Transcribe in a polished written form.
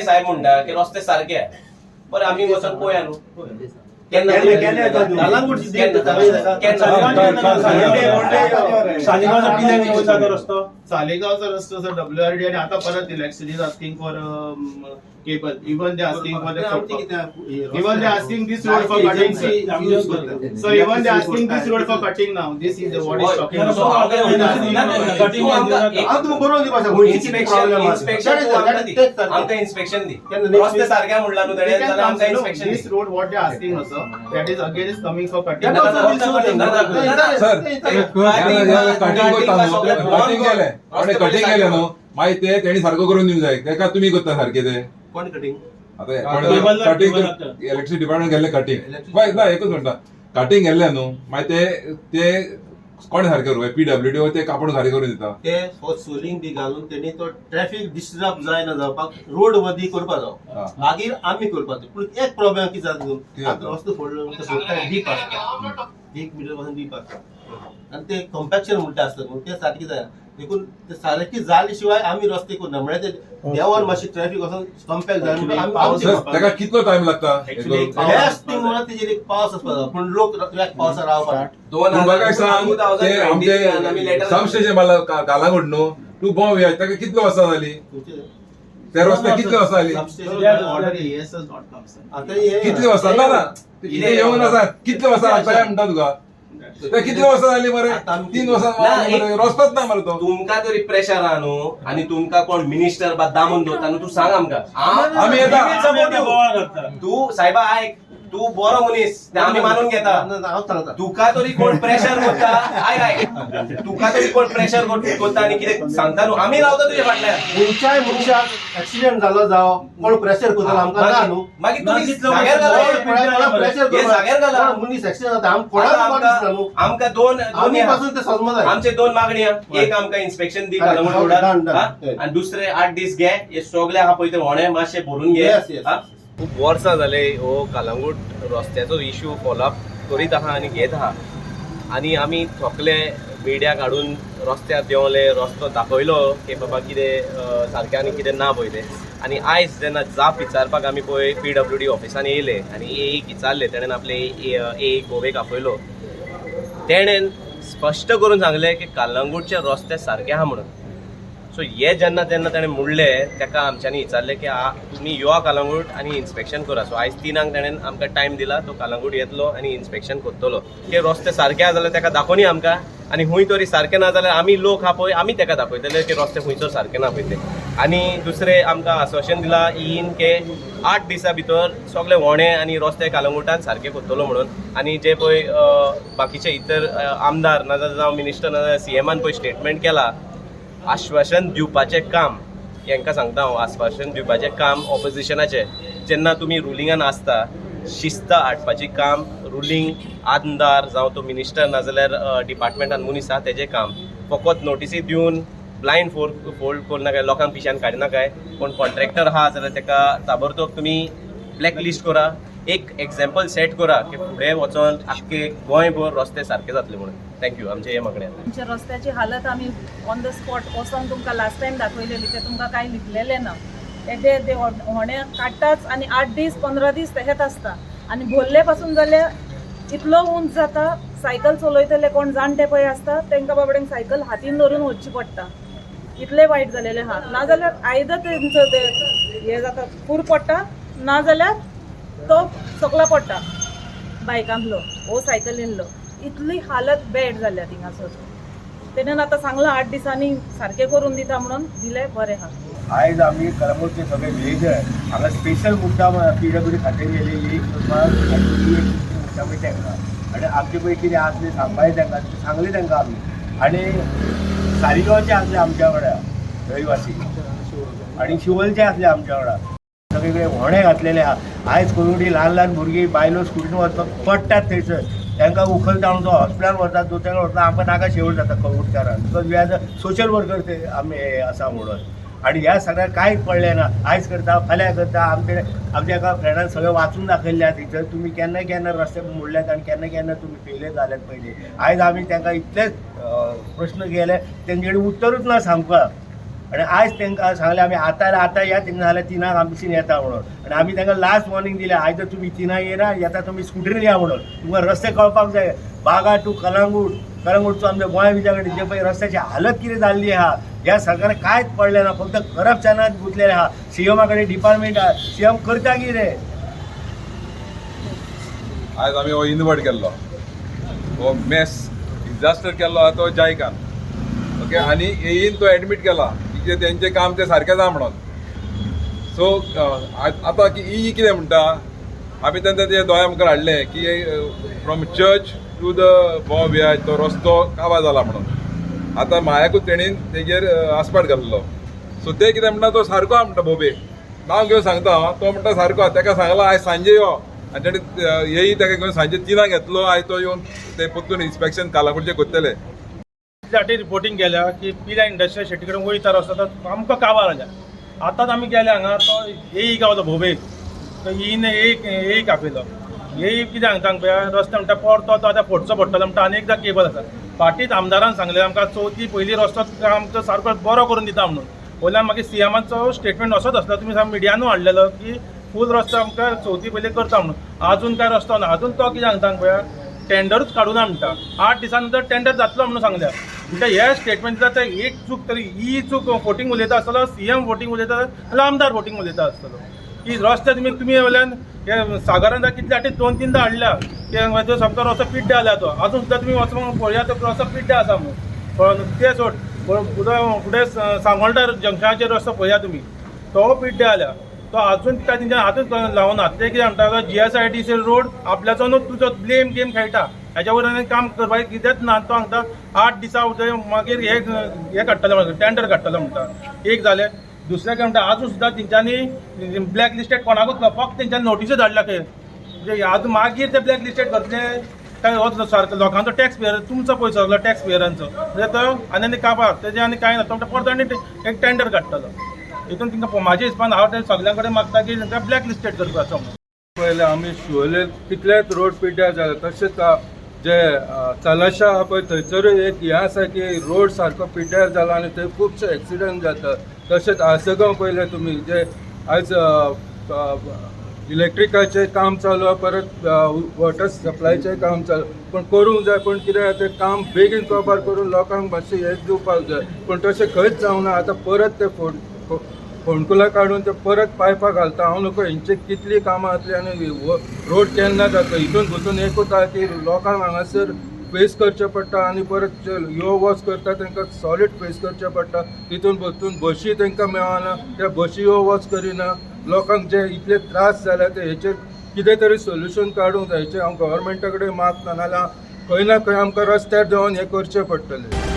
साहेब म्हणटा की रस्ते सारके आहे. बरं, आमी वचोन पळोवया न्हू केन्ना. केन्ना- केन्ना येता तूं? कलंगूटची केन्ना? देख चालू आसा. केन्ना? सालिगांवचा पिल्यान वयता तो रस्तो. सालेगावचा रस्तो सर डब्ल्यूआरडी आणि आता परत electricity is asking for cable, even they asking for the even they asking this road for cutting. So even they asking this road for cutting now. This is what is talking. So हांव कितें म्हणटा, तूं आमकां एक हांव तुमकां बरोवन दिवपाक शकता, खंयची कितें इन्स्पेक्शन problem आसा. इन्स्पेक्शन That is- तूं आमकां that the. is- तेच सारकें. आमकां इन्स्पेक्शन दी. केन्ना next रस्ते week? सारके म्हणला न्हू तेणें, जाल्यार आमकां inspection this the. Road what they asking also, that is again is coming for cutting. That also will show them. Sir, cutting cutting करता न्हू, कटिंग केलें आनी कटिंग केलें न्हू, मागीर ते तेणी सारको करून दिवंक जाय तेका. तुमी करता सारकें ते. कोण कटिंग? आतां कटिंग इलेक्ट्रिसिटी डिपार्टमेंट गेल्ले कटिंग हय ना, एकूच म्हणटा, कटिंग गेल्ले न्हू, मागीर ते ते कोण सारकें करूं, पीडब्ल्यूडी ते कापड सारकें करून दिता. ते सोलिंग बी घालून तेणी तो ट्रॅफिक डिस्टर्ब जायना जावपाक रोड वदी करपा जावो. मागीर आमी करपाचो. पूण एक प्रॉब्लेम कितें जाता? कितें जाता? आतां रस्तो फोडलो म्हणटा, सोडटा डीप आसता, 1 मिटर पासून डीप आसता आनी ते कॉम्पॅक्शन म्हणटा आसता न्हू, ते सारकें जायना. देखून ते सारकी जाले शिवाय आमी रस्ते करना. म्हळ्यार ते देंवन मातशें ट्रॅफिक वचून कॉम्पॅक्ट जाय म्हणटकीर आमी आमचे सर, तेका कितलो टायम लागता हे Actually, करूंक? पावस बेस्ट थिंग म्हणल्यार तेजेर एक पावस आसपा जाय, पूण लोक पावसा रावपाक दोन पूण म्हाका एक हजार टू सांग, थावजंड ते ट्वेंटी आमी आमचे लेटर सबस्टेशन मारला कालांगूट न्हू टू बॉम्ब, ताका कितले वर्सां जाली ते रस्त्याक? कितले वर्सां जाली? Order AS has not come, sir. आतां हे कितले वर्सां? ना ना, कितें येवंक ना सांग, कितले वर्सां लागता काय म्हणटा तुका ते? कितले वर्सां जाली मरे? 3 वर्सां ना, मरे, रस्तोच ना मरे तो. तुमकां तरी प्रेशर आहा न्हू आनी तुमकां कोण मिनिस्टर बा दामून दवरता न्हू, तूं सांग आमकां. आमी येता. We will support you. तूं सायबा आयक, तूं बरो मनीस तें आमी मानून घेता. ना, ना, हांव सांगता. तुका तरी कोण प्रेशर करता? आयक आयक, तुका तरी कोण प्रेशर करता आनी कितें सांगता न्हू, आमी रावता तुज्या फाटल्यान. खंयच्याय मनशाक एक्सिडेंट जालो जावं, कोण प्रेशर करतलो आमकां ना न्हू. मागीर तुमी जाग्यार घाला. प्रेशर हे जाग्यार घाला. मनीस एक्सिडेंट जाता, आम आता कोणाक आमकां दिसना न्हू. आमकां दोन दोन आमी हे पासून ते सजमा जाय. आमचे दोन मागणी आहा. एक, आमकां इन्स्पेक्शन दी Correct. Calangute रोडार. Done, done. हा? आनी दुसरे 8 दीस घे, हे सगळे आहा पळय ते होणे मातशे भरून घे. Yes. हा? खूब वर्सां जाले हो कलंगूट रस्त्याचो इशू फॉलोअप करीत आहा आनी घेत आहा आनी आमी थकले. मिडिया काडून रस्त्यार देंवले, रस्तो दाखयलो की बाबा कितें सारकें आनी कितें ना पळय तें. आनी आयज जेन्ना जाप विचारपाक आमी पळय पीडब्ल्यूडी ऑफिसान येयले आनी एक विचारले, तेणेन आपले एक गोवेक आपयलो, तेणेन स्पश्ट करून सांगलें की कलंगूटचे रस्ते सारके आहा म्हणून. सो हे जेन्ना तेन्ना ताणें म्हणलें, ताका आमच्यांनी विचारलें की तुमी यो कलंगूट आनी इन्स्पेक्शन करा. सो आयज 3ांक ताणें आमकां टायम दिला, तो कलंगूट येतलो आनी इन्स्पेक्शन करतलो की रस्ते सारके आहा जाल्यार ताका दाखोवनी आमकां आनी खूंय तरी सारके ना जाल्यार आमी लोक आहा पळय, आमी ताका दाखयतले की रस्ते खंयसर सारके ना पळय ते. आनी दुसरें, आमकां आश्वासन दिलां ईन के 8 दिसां भितर सगळे व्होणे आनी रस्ते कलंगूटान सारके करतलो म्हणून. आनी जे पळय बाकीचे इतर आमदार नाजाल्यार जावं मिनिस्टर नाजाल्यार सीएमान पळय स्टेटमेंट केला, आश्वासन दिवपाचें काम हेंकां सांगता हांव, आश्वासन दिवपाचें काम ऑपोजिशनाचें. जेन्ना तुमी रुलिंगान आसता, शिस्त हाडपाचें काम रुलींग आमदार जावं तो मिनिस्टर नाजाल्यार डिपार्टमेंटान मनीस आहा तेजें काम. फकत नोटिसी दिवन ब्लायंड फोर फोल्ड करनाकाय, लोकांक पिश्यान काडनाकाय. कोण कॉन्ट्रॅक्टर आहा जाल्यार ताका ताबडतोब तुमी ब्लॅक लिस्ट करा, एक एग्जाम्पल सेट करा की फुडें वचोन आख्खे गोंयभर रस्ते सारके जातले म्हणून. Thank you. आमचे हे मागणें. आमच्या रस्त्याची हालत आमी ऑन the spot वचोन तुमकां लास्ट टायम दाखयलेली. ते तुमकां कांय लिपलेलें ना. येदे ते होणे काडटाच आनी 8 दीस 15 दीस तशेंच आसता आनी भरले पासून जाल्यार इतलो उंच जाता, सायकल चलयतले कोण जाणटे पळय आसता तांकां बाबड्यांक सायकल हातीन धरून वचची पडटा, इतले वायट जालेले आहा. नाजाल्यार आयदर तेंचो ते हे जाता, कूर पडटा, नाजाल्यार तो सकला पडटा बायकांतलो वो सायकलीनलो. इतली हालत बॅड जाल्या थिंगासर. तेणेन आतां सांगलां 8 दिसांनी सारकें करून दिता म्हणून. दिलें बरें आहा. आयज आमी कलंगूटचे सगळे विलेजर हांगा स्पेशल मुद्दाम पीडब्ल्यूडी खात्यान गेले एक मुद्दाम तांकां आनी आमचे पळय कितें आसलें सांगपाचें तांकां सांगलें तांकां आमी. आनी सालिगांवचे आसले आमच्या वांगडा रहिवासी आनी शिवलचे आसले आमच्या वांगडा. सगळे व्होणे घातलेले आहा. आयज कोविडी ल्हान ल्हान भुरगीं बायलो स्कुटीन वचपाक पडटात थंयसर, तांकां उखलता म्हणून तो हॉस्पिटलान व्हरतात, दोतोरान व्हरता. आमकां नाका शेवट जाता कलंगूटकारांक, because we as a social worker ते आमी हे आसा म्हणून. आनी ह्या सगळ्या कांय पडलें ना. आयज करता, फाल्यां करता. आमचे आमच्या एका फ्रेंडान सगळें वाचून दाखयल्लें आहा थंयसर तुमी केन्ना केन्ना रस्ते मोडल्यात आनी केन्ना केन्ना तुमी फेले जाल्यात पयलीं. आयज आमी तांकां इतलेच प्रश्न केले, तेंचे कडेन उत्तरूच ना सांगपाक. आनी आयज तांकां सांगलें आमी आतां आतां या, तेंका सांगलें 3 आंक आमची येता म्हणून. आनी आमी तांकां लास्ट वॉर्निंग दिलें, आयज जर तुमी 3 आंक येना येता, तुमी स्कुटरीन या म्हणून. तुमकां रस्ते कळपाक जाय. बागा टू कलांगूट, कलंगूटचो आमच्या गोंय विजा कडेन जे पळय रस्त्याची हालत कितें जाल्ली आहा. ह्या सरकारान कांयच पडलें ना, फक्त करप्शनात गुंतलेलें आहा. सीएमा कडेन डिपार्टमेंट आहा, सीएम करता कितें? आयज आमी हो इनवर्ट केल्लो, हो मेस डिजास्टर केल्लो आहा तो जायकान. ओके, आनी एईन तो एडमीट केला की जे तेंचें काम तें सारकें जा म्हणून. सो आतां की ई कितें म्हणटा, आमी तेंच्या ते दोळ्या मुखार हाडलें की from church to the Bom Viage तो रस्तो काबार जाला म्हणून. आतां मायाकूच तेणीन तेजेर आसपाट घाल्लो. सो ते कितें म्हणटा, तो सारको आहा म्हणटा. भोबे नांव घेवन सांगता हांव. तो म्हणटा सारको आहा. तेका सांगलां आयज सांजे यो आनी तेणी येई तेका घेवन सांजे 3 आंक येतलो. आयज तो येवन ते परतून इन्स्पेक्शन कालापूरचें करतले. फाटी रिपोर्टींग केल्या की पिल्या इंडस्ट्रियल शेटी कडेन वयता रस्तो तो आमकां काबार जाल्या. आतांच आमी गेले हांगा, तो येई गावलो भोबे, तो येईन एक एक आपयलो. येई कितें सांगता पळया, रस्तो म्हणटा परतो तो आतां फोडचो पडटलो म्हणटा. आनी एकदां केबल आसा, फाटींच आमदारान सांगलें आमकां चवथी पयलीं रस्तो आमचो सारको बरो करून दिता म्हणून. वयल्यान मागीर सीएमाचो स्टेटमेंट असोच आसलो, तुमी मिडियानू हाडलेलो की फूल रस्तो आमकां चवथी पयलीं करता म्हणून. अजून काय रस्तो ना. अजून तो कितें सांगता पळया, टेंडरूच काडूना म्हणटा, 8 दिसां नंतर टेंडर जातलो म्हणून सांगल्या. म्हणटा हे स्टेटमेंट दिता ते एक चूक तरी ही चूक फोटींग उलयता आसतलो, सीएम फोटींग उलयता जाल्यार आमदार फोटींग उलयता आसतलो की रस्ते तुमी तुमी वयल्यान हे सागरान कितले फाटी दोन तीनदां हाडल्या की तो सामको रस्तो पिड्ड्यार जाला. तो अजून सुद्दां तुमी वचून पळया, तो रस्तो पिड्ड्यार आसा म्हणून. ते सोड, फुडें फुडें सांगोल्डा जंक्शनाचेर रस्तो पळया तुमी, तो पिड्ड्यार जाल्या. तो अजून काय तेंच्या हातूच लावना. ते कितें म्हणटा, जीएसआयडीसी रोड आपल्याचो न्हू, तुजो ब्लेम गेम खेळटा. हेच्या वयल्यान काम करपाक कितेंच ना. तो सांगता 8 दिसां मागीर हे हे काडटले म्हणटा, टेंडर काडटले म्हणटा. एक जालें. दुसरें काय म्हणटा, आजून सुद्दां तेंच्यांनी ब्लॅक लिस्टेड कोणाकूच ना, फक्त तेंच्यांनी नोटिसूच धाडल्या खंय. म्हणजे आज मागीर ते ब्लॅक लिस्टेड करतले काय? हो सारको लोकांचो टॅक्स पेयर तुमचो पयसो सगलो टॅक्स पेयरांचो. म्हणजे तो आनी आनी काबार तेजें आनी कांय ना. तो म्हणटा परतो आनी एक टेंडर काडटलो. हितून तांकां म्हाज्या हिसपान हांव ते सगल्यां कडेन मागता की तांकां ब्लॅक लिस्टेड करपाचो म्हणून. पयलें आमी शिवोले कितलेच रोड पिड्ड्यार जाले. तशेंच जे तलाशा आहा पळय, थंयसरूय एक हें आसा की रोड सारको पिड्ड्यार जाला आनी थंय खुबशे एक्सिडंट जाता. तशेंच आसगांव पळयलें तुमी, जे आयज इलेक्ट्रिकाचें काम चालू आहा, परत वॉटर सप्लायचें काम चालू. पूण करूंक जाय, पूण कितें आहा, तें काम बेगीन कबार करून लोकांक मातशें हें दिवपाक जाय, पूण तशें खंयच जावना. आतां परत ते फोंडकुलां काडून ते परत पायपां घालता. हांव नको हेंची कितलीं कामां जातलीं आनी रोड केन्ना जातलो? हितून भितून एकूच आहा की लोकांक हांगासर फेस करचें पडटा आनी परत जे यो वच करता तांकां सॉलीड फेस करचें पडटा. तितून बसून बशी तांकां मेळना, त्या बशी यो वच करिना. लोकांक जे इतले त्रास जाल्या ते हेचेर कितें तरी सोल्युशन काडूंक जाय. हेचेर हांव गव्हर्मेंटा कडेन मागता, नाजाल्यार खंय ना खंय आमकां रस्त्यार देंवन हें करचें पडटलें.